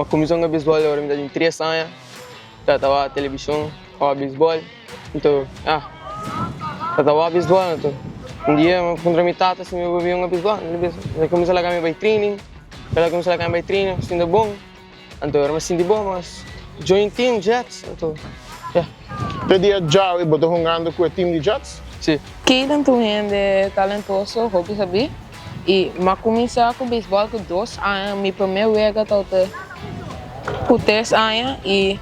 Mi a kuminsá hunga beisbòl ora mi ta tin 3 aña. Tata wak televishon, wak beisbòl. Anto, ya, tata wak beisbòl. Anto, un dia mi a puntra mi tata si mi por bin hunga beisbòl. Mi bisa, el a kuminsá laga mi bai training. El a kuminsá laga mi bai training, mi sinti bon. Anto, ora mi sinti bon, mi a join team Jets. Anto, ya. Te dia djawe bo ta hungando ku e team di Jets? Si. Kayden ta un hende talentoso, hopi sabí. I mi a kuminsá ku beisbòl ku 2 aña. Mi promé wega tabata ku 3 aña i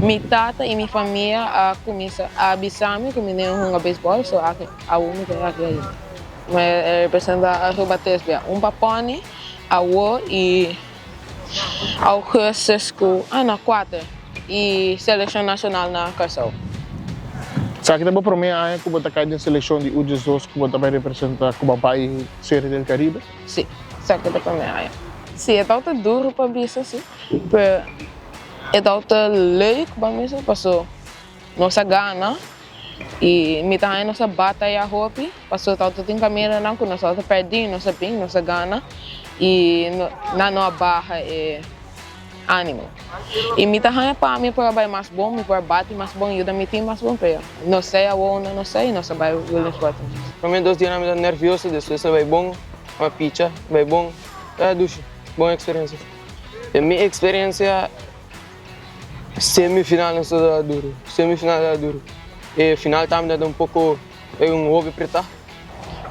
mi tata i mi famia a kuminsá a bisa mi ku mi debe hunga beisbòl, so aki awor mi ta aki ainda. Mi a representá Aruba tres bia, un pa Pony, awo i augustus ku, ah no, kuater i selekshon nashonal na Kòrsou. Esaki ta bo promé aña ku bo ta kai den selekshon di U12 ku bo ta bai representá ku bo bai Serie del Caribe? Si, esaki ta promé aña. Si, e tabata duru pa bisa si, pero e tabata leuk pa mi paso nos a gana i mi ta haña nos a bataya hopi, paso tabata tin kamindanan ku nos tabata pèrdí, nos a bin, nos a gana i nan no a baha e ánimo. I mi ta haña pa mi por a bai mas bon, mi por a bati mas bon, yuda mi team mas bon, pero no sé awor unda nos ta i nos a bai Williamsport. Promé 2 dianan mi ta nervioso, despues a bai bon, a picha, bai bon, ta dushi, bon eksperensia. Den mi eksperensia, semifinal nos ta duru, semifinal ta duru. E final tambe ta un poko un hopi pretá.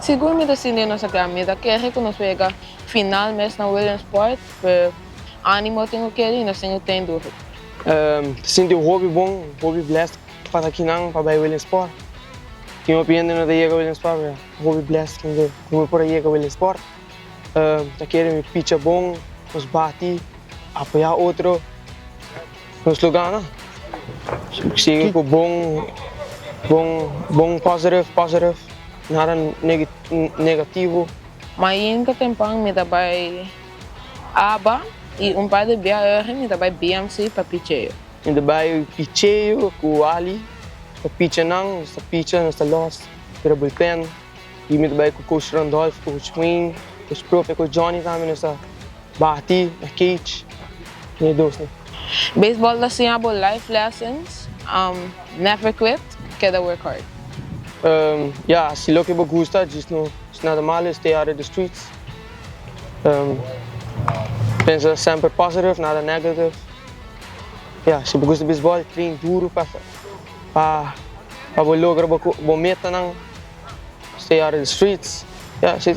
Sigur mi ta sinti nos a keda, mi ta kere ku nos por yega final mes na Williamsport, pero ánimo tin ku keda i nos tin ku ten duru. Ta sinti hopi bon, hopi blessed pa ta akinan pa bai Williamsport. Tin hopi hende no ta yega Williamsport, pero hopi blessed ku mi por a yega Williamsport. Ta kere mi picha bon, nos bati, apoyá otro, nos lo gana. Sigui ku bon, bon, bon positive, positive, nada negativo. Mainta tempran mi ta bai ABBA i un par di bia ora mi ta bai BMC pa picheo. Mi ta bai picheo ku Ali, ta picha nan, nos ta picha, nos ta los, tira bullpen. I mi ta bai ku Coach Randolph, Coach Wayne, Coach Profe, Coach Johnny tambe nos ta bati na cage, mi e dos nan. Baseball ta siña bo life lessons, never quit, keda work hard. Ya, si loke bo gusta, djis no es nada malo, stay out of the streets. Pensa semper positive, nada negative. Ya, si bo gusta baseball, train duro pa bo logra bo metanan. Stay out of the streets. Ya, si.